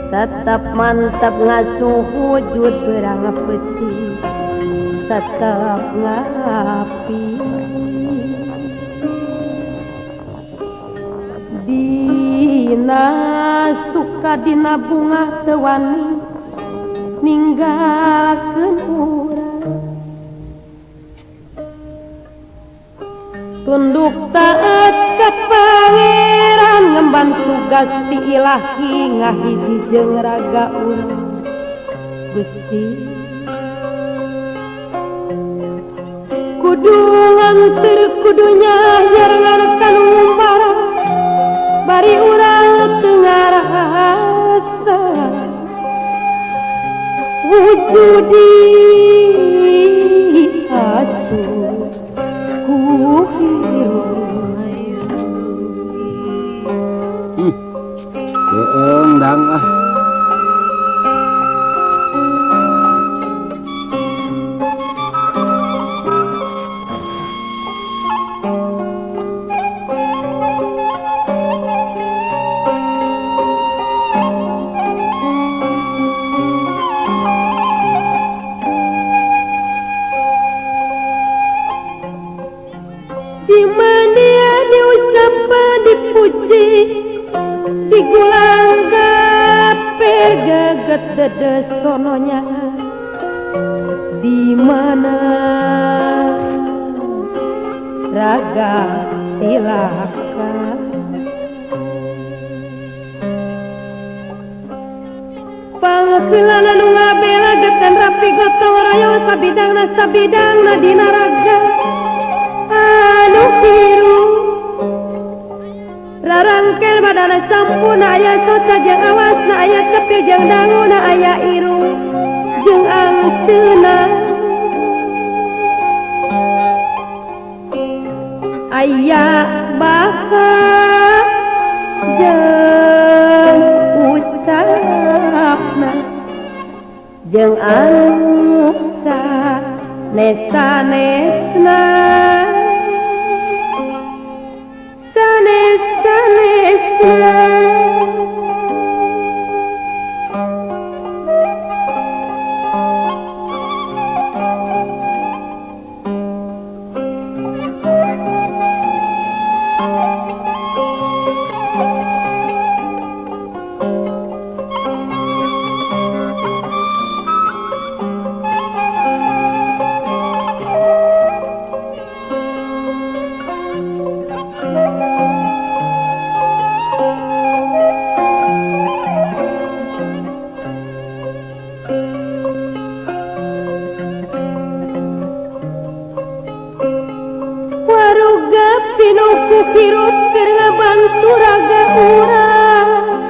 Tetap mantap ngasuh wujud berang peti tetap ngapi dina suka dina bunga teu wani ninggalkeun urang tunduk taat ka pangeran ngemban tugas ti ilahi ngahiji jeung raga urang Gusti kudu nganter kudunya nyarengan kanu ngumbara bari urang teu ngarasa wujudi asu ku hirup. Keeng dang ah. Di mana diusapa dipuji digulang gaper gaget dedesononya di mana raga cilaka pangkeulana nu ngabela getan rapi gotong royong sabidangna sabidangna dina raga anu biru rarangkel badana sampuna aya sota jeung awasna aya cepil jeung danguna aya irung jeung angseuna aya baka jeung ucapna jeung angsa nesa-nesna sanes-sanesna. Pinuku hirup keur ngabantu raga urang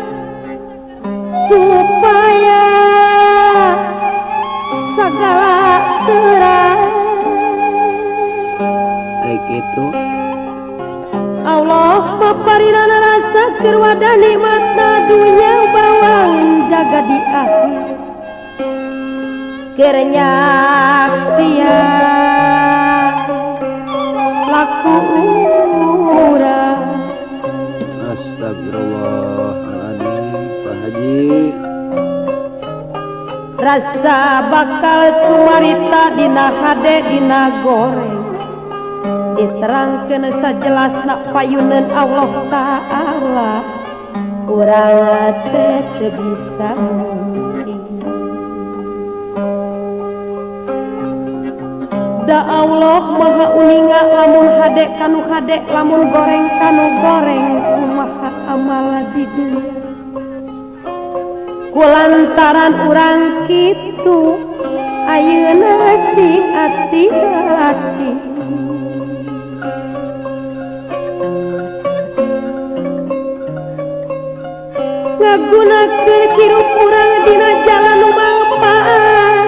supaya sagala terang. Ari kitu Allah paparinana rasa keur wadah nikmatna dunya bawang jaga di akhir keur nyaksian laku urang. Astagfirullahaladzim Pak Haji. Rasa bakal cumarita dina hade dina goreng diterangkeun sajelasna payuneun Allah Ta'ala urang teh teu bisa mungkin. Da Allah maha uninga lamun hade kanu hade lamun goreng kanu goreng kumaha amal di dunya kulantaran urang kitu ayeuna sing ati-hati ngagunakeun hirup urang dina jalan nu mangpaat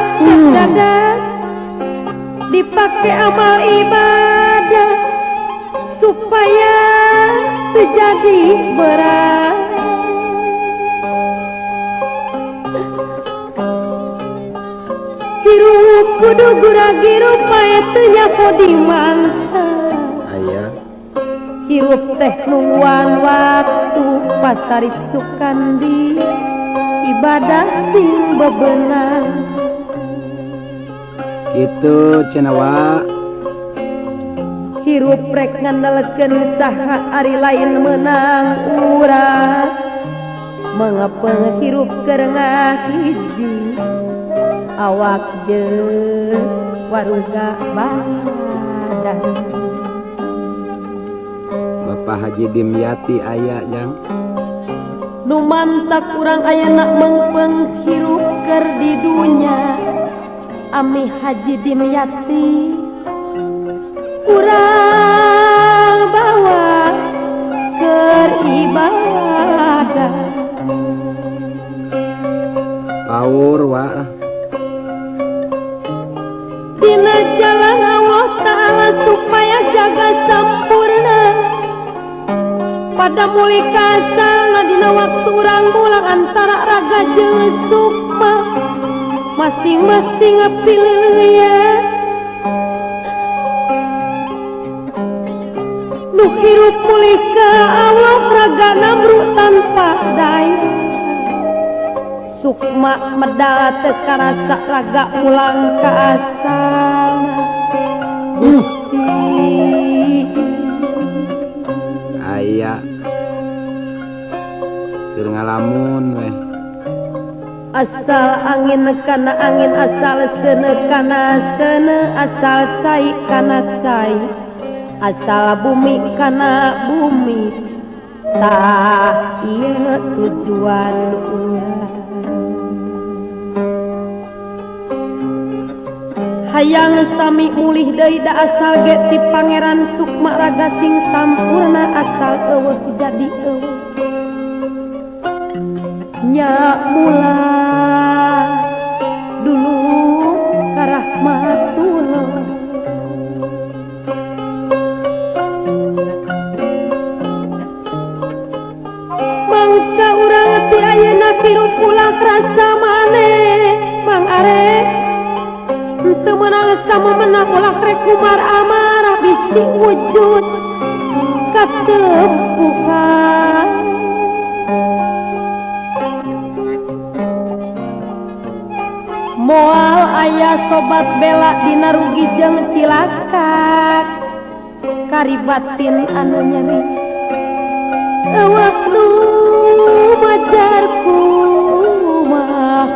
dada dipake amal ibadah supaya terjadi berat. Hirup kudu gura-girup pae teu nyaho di mangsa. Aya hirup teh nungguan waktu pasarip sukandi Ibadah sing bebenang kitu cenah wa hirup rek ngandalkeun saha ari lain meunang urang mengepeng hirup keur ngahiji awak jeung waruga badan. Bapak Haji Dimyati aya jang nu mantak urang ayeuna mengpeng hirup keur di dunya ami Haji Dimyati urang bawa keur ibadah paur wa dina jalan Allah Ta'ala supaya jaga sampurna pada mulih kasana dina waktu urang mulang antara raga jeung sukma masing-masing pilih ya nu hirup mulih ka Allah raga namru tanpa daya sukma medal teu karasa raga mulang ka asalna Gusti aya keur ngalamun weh asal angin kana angin asal seuneu kana seuneu asal cai kana cai asal bumi kana bumi tah ieu tujuan urang hayang sami mulih deui da asal ge ti Pangeran Sukma raga sing sampurna asal eueuh jadi eueuh nya mula dulu karahmatullah mangka urang ti ayeuna hirup ulah rasa maneh Mang Are teu meunang sama menang ulah rek kumar amarah bisi wujud katempuhan moal aya sobat bela dina rugi jeung cilaka karibatin anu nyeri eueuh nu majar kumaha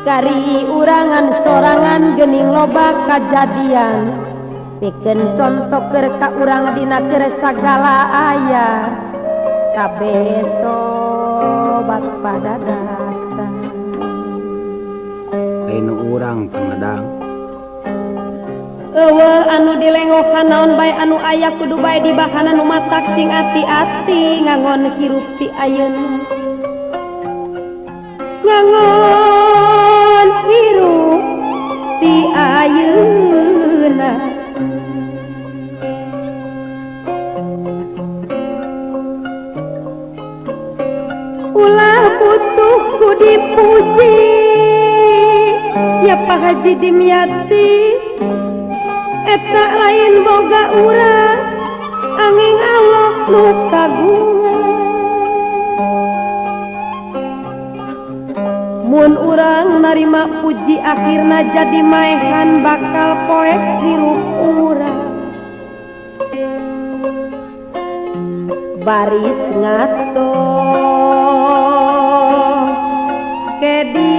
kari urangan sorangan geuning loba kajadian pikeun conto keur ka urang dina keur sagala aya kabeh sobat pada datang lain urang pangadang eueuh anu dilengohan naon bae anu aya kudu bae dibahana nu matak sing ati-ati ngangon hirup ti ayeuna ngangon hirup ti ayeuna ulah butuh ku dipuji ya Pak Haji Dimyati eta lain boga urang angin Allah nu kagungan mun urang narima puji akhirna jadi maehan bakal poek hirup urang baris ngato ke di